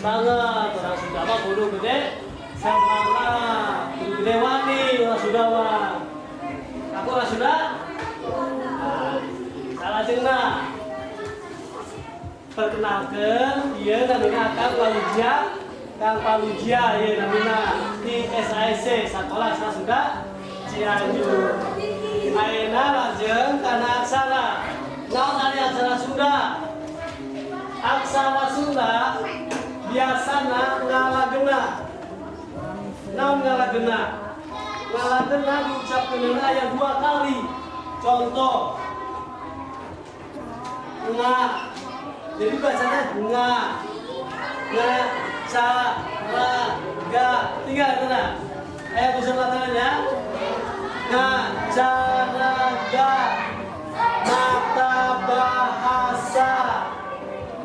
Semangat, orang Sunda mah kudu gede semangat, kudu gede wani orang Sunda mah. Aku orang Sunda? Nah, salajengna perkenalkan, ieu namina Akang Palujia, Kang Palujia ieu namina di SASC Sakola Asal Sunda Cianjur. Ayeuna lajeng kana aksara. Naon ari aksara Sunda? Aksara Sunda biasana ngalagena. Naon ngalagena? Ngalagena diucapkeun aya dua kali. Contoh nga. Jadi bacanya nga. Nga, ca, ra, ga. Tinggal itu nah. Ayo tulisan latihannya. Nga, ca, ra, ga. Mata bahasa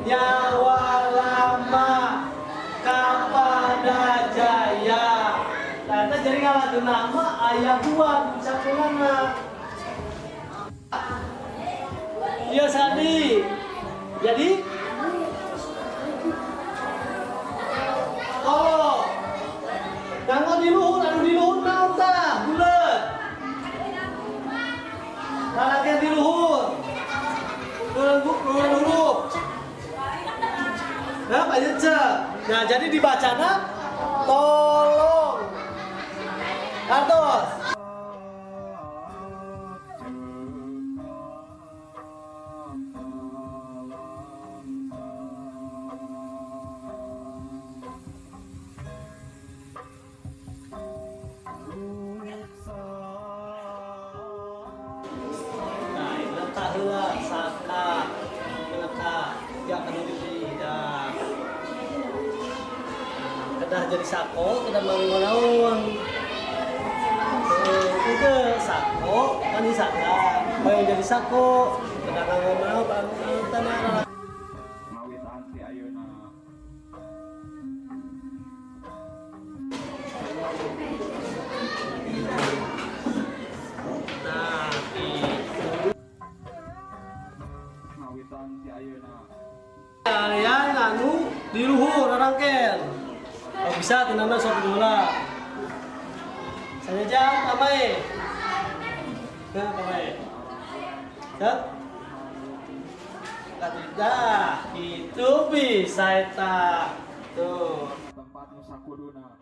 nyawa lama kapada jaya. Nah, itu jadi ngalagena mah aya dua diucapkeunana. Iya Sadi. Jadi oh, nganggo di luhur, anu di luhur naon tah? Buleut. Lalaknya di luhur. Luhur huruf. Nah, Pak Yece. Nah, jadi dibacana tolong. Kartos. Nah, ini letak heula saka meneka ya kena di dah. Kedah jadi sako, kedah nganggo naon? Itu sako, kan di saka. Hoyong jadi sako, kedah nganggo naon tanah. Ngawitan ti ayeuna. Nah, itu. Ngawitan ti ayeuna. Kalian anu di luhur rangken. Oh, bisa tinana sok heula. Saya jam pamae. Nah, pamae. Set. Dah, itu bisa eta. Tuh. Tempat nu sakuduna.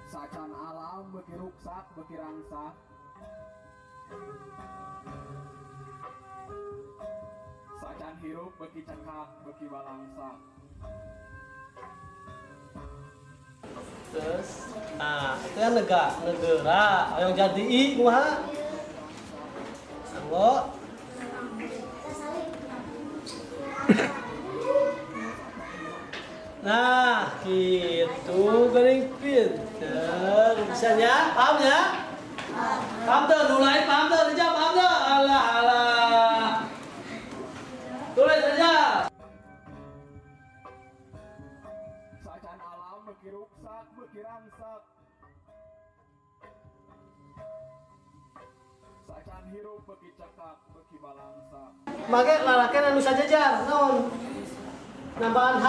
Sacan alam beuki ruksak beuki rangsak. Sacan hirup beuki cekak beuki balangsak. Terus, nah itu kan negara, negara. Yang jadi i kumaha? Anggo. Nah, gitu geuning pinter. Bisanya, paham ya? Paham tuh, nu lain paham tuh, Rija paham tuh. Alah, alah. Tulis aja. Sacan alam beuki ruksak beuki rangsak. Sacan hirup beuki cekak beuki balangsak. Make lalaken anu sajajar, naon? Nambahan H.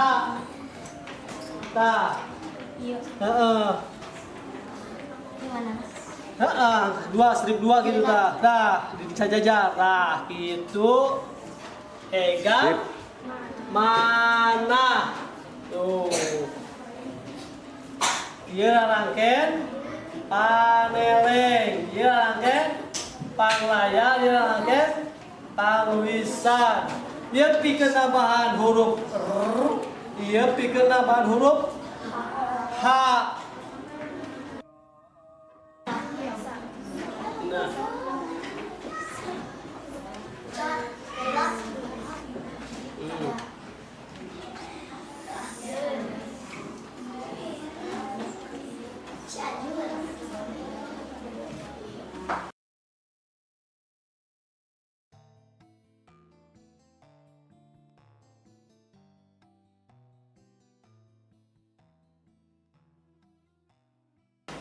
Tah. Iya. Heeh. Gimana? Heeh, dua strip dua gitu tah. Tah, di sajajar. Tah, gitu. Ega mana? Tuh. Ieu rangken paneleng, ieu rangken panglayar, ieu rangken pangwisan. Ieu pikeun nambahan huruf R, ieu pikeun nambahan huruf H. Nah,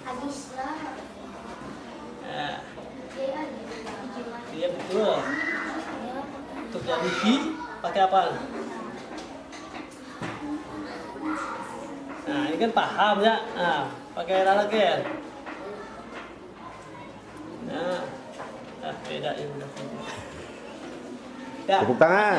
Habis lah. Nah, Iya, gimana? iya betul. Untuk jadi hi pakai apa? Mungkin paham ya. Nah, pakai lagi. Nah, ah, beda ini. Ya. Tepuk tangan.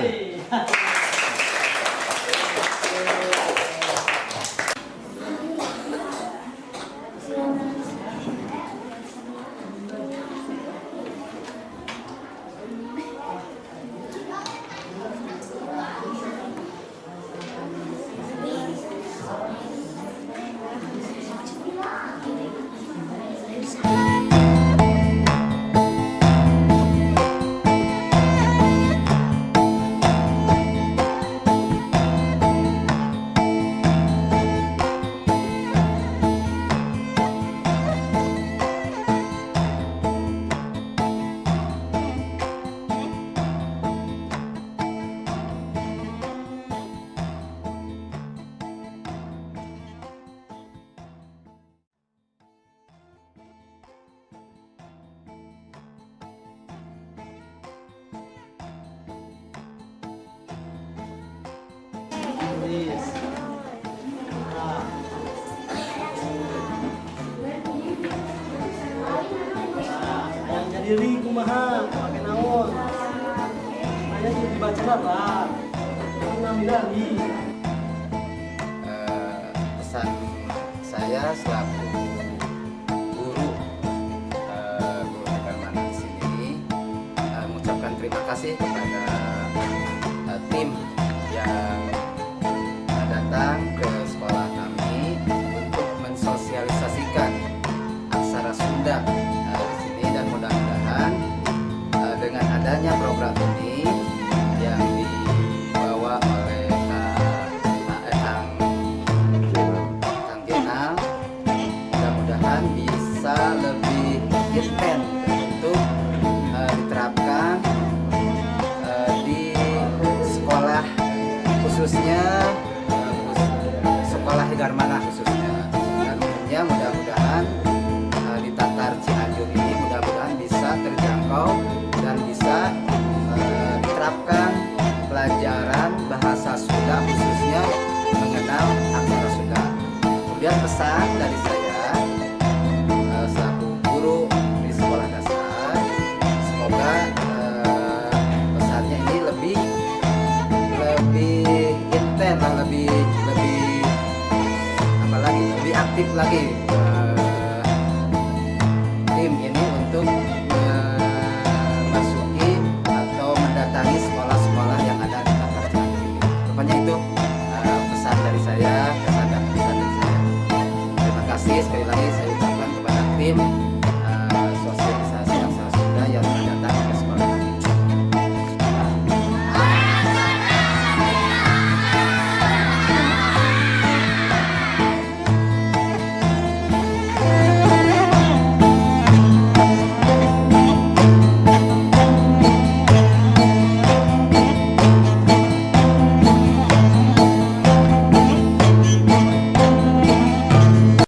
Tulis. Nah. Nah, yang jadi ri kumaha pakai naon? Aya dibaca lah. Namina ri. Pesan saya selaku guru guru Hegarmanah di sini mengucapkan terima kasih kepada tim yang datang ke sekolah kami untuk mensosialisasikan aksara Sunda di sini, dan mudah-mudahan dengan adanya program ini yang dibawa oleh Kang Kang Jenal, mudah-mudahan bisa lebih intens untuk diterapkan di sekolah, khususnya sekolah Hegarmanah khususnya, dan umumnya mudah-mudahan di Tatar Cianjur ini mudah-mudahan bisa terjangkau dan bisa diterapkan pelajaran bahasa Sunda, khususnya mengenal aksara Sunda. Kemudian pesan dari saya selaku guru di sekolah dasar, semoga pesannya ini lebih lebih intens lah, lebih lebih apalagi lebih aktif lagi tim ini untuk memasuki atau mendatangi sekolah-sekolah yang ada di Tatar Cianjur ini. Rupanya itu pesan dari saya.